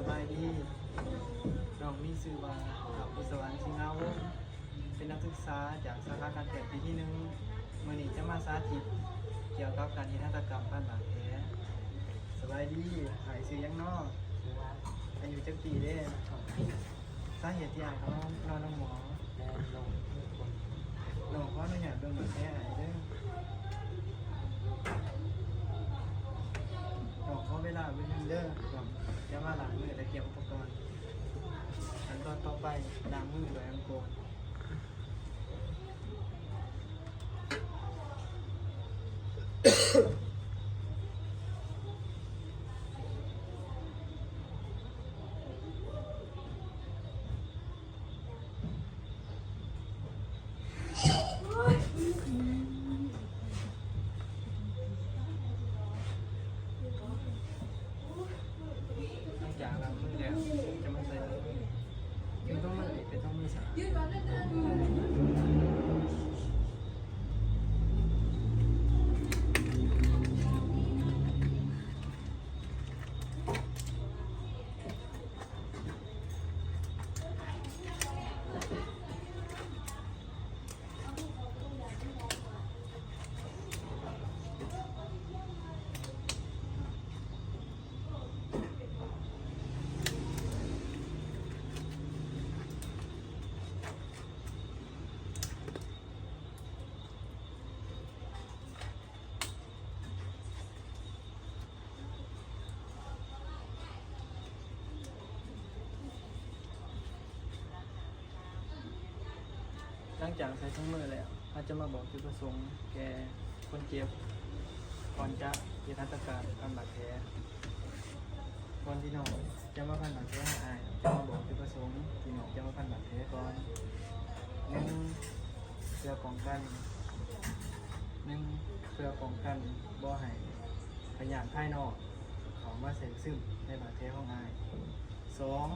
ສະບາຍດີ, ນ້ອງມີຊື່ວ່າ ທ້າວ ພູສະຫວັນ ສິງຫາວົງ, ເປັນນັກສຶກສາຈາກສາຂາການແພດປີທີໜຶ່ງ. ມື້ນີ້ຈະມາສາທິດກ່ຽວກັບການເຮັດຫັດຖະກຳພັນບາດແຜ. ສະບາຍດີ, ອ້າຍຊື່ຫຍັງນໍ? ຊື່ຫວານ. ອາຍຸຈັກປີເດ? ສາເຫດທີ່ອ້າຍເຂົ້າມານອນໂຮງໝໍ ແມ່ນລົງມືຄົນ. ນ້ອງຂໍອະນຸຍາດເບິ່ງບາດແຜອ້າຍເດີ. ນ້ອງຂໍເວລາເບິ່ງເດີ. ນ້ອງຈະມາລ້າງມື ແລະ ກຽມອຸປະກອນ. ຂັ້ນຕອນຕໍ່ໄປ, ລ້າງມືດ້ວຍນ້ຳກ້ອນ. ຫຼັງຈາກລ້າງມືແລ້ວ ຈະມາໃສ່ ເປັນຖົງມື ເປັນຖົງມືສະອາດ. ຫຼັງຈາກໃສ່ຖົງມືແລ້ວ, ເຮົາຈະມາບອກຈຸດປະສົງແກ່ຄົນເຈັບ ກ່ອນຈະເຮັດຫັດຖະກຳພັນບາດແຜ. ກ່ອນທີ່ນ້ອງຈະມາພັນບາດແຜໃຫ້ອ້າຍ, ຈະມາບອກຈຸດປະສົງທີ່ນ້ອງຈະມາພັນບາດແຜກ່ອນ. ໜຶ່ງ ເພື່ອປ້ອງກັນ, ໜຶ່ງ ເພື່ອປ້ອງກັນບໍ່ໃຫ້ພະຍາດພາຍນອກເຂົ້າມາແຊກຊຶມໃນບາດແຜຂອງອ້າຍ. ສອງ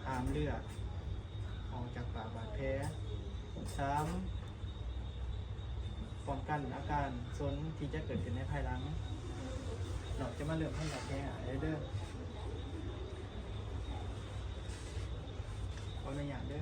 ຫ້າມເລືອດອອກຈາກປາກບາດແຜ. ສາມ ປ້ອງກັນອາການສົນທີ່ຈະເກີດຂຶ້ນໃນພາຍຫຼັງ. ນ້ອງຈະມາເລີ່ມພັນບາດແຜໃຫ້ເດີ. ຂໍອະນຸຍາດເດີ.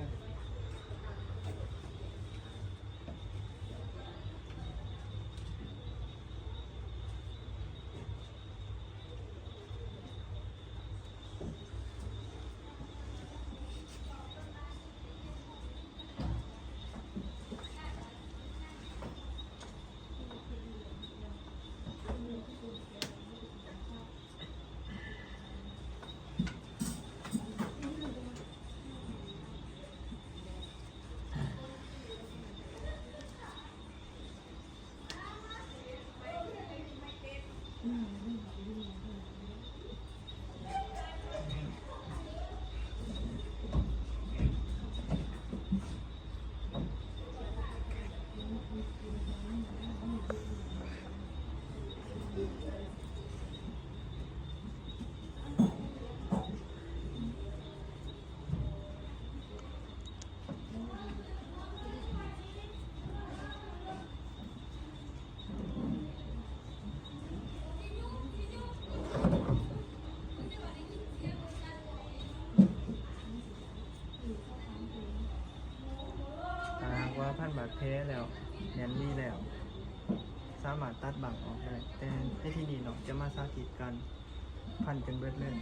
ຖ້າຫາກວ່າພັນບາດແຜແລ້ວ ແໜ້ນດີແລ້ວ ສາມາດຕັດບັ້ງອອກໄດ້, ແຕ່ໃນທີ່ນີ້ເນາະ ຈະມາສາທິດການພັນຈົນເບິດເລີຍ.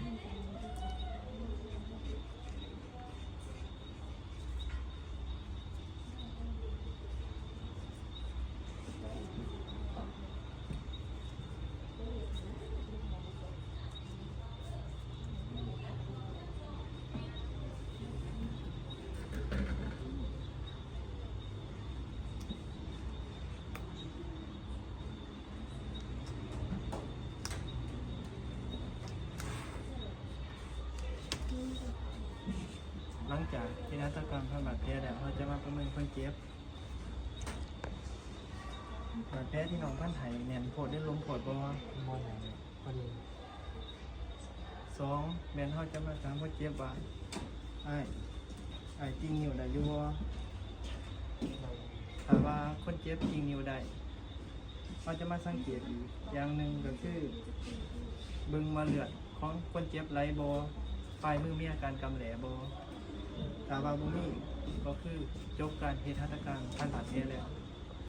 ຫຼັງຈາກເຮັດຫັດຖະກຳພັນບາດແຜແລ້ວ, ເຮົາຈະມາປະເມີນຄົນເຈັບ. ບາດແຜທີ່ນ້ອງພັນໃຫ້ແໜ້ນໂພດ ຫຼື ຫຼວມໂພດບໍ່? ບໍ່ແໜ້ນ, ພໍດີ. ສອງ ແມ່ນເຮົາຈະມາຖາມຄົນເຈັບວ່າ ອ້າຍ, ອ້າຍຕິ່ງນິ້ວໄດ້ຢູ່ບໍ່? ຖ້າວ່າຄົນເຈັບຕິ່ງນິ້ວໄດ້, ເຮົາຈະມາສັງເກດອີກຢ່າງໜຶ່ງ ກໍຄືເບິ່ງວ່າເລືອດ ຂອງຄົນເຈັບໄຫຼບໍ່? ປາຍມືມີອາການກຳແຫຼບໍ່? ຖ້າວ່າບໍ່ມີ ກໍຄືຈົບການເຮັດຫັດຖະກຳທາງການແພດແລ້ວ.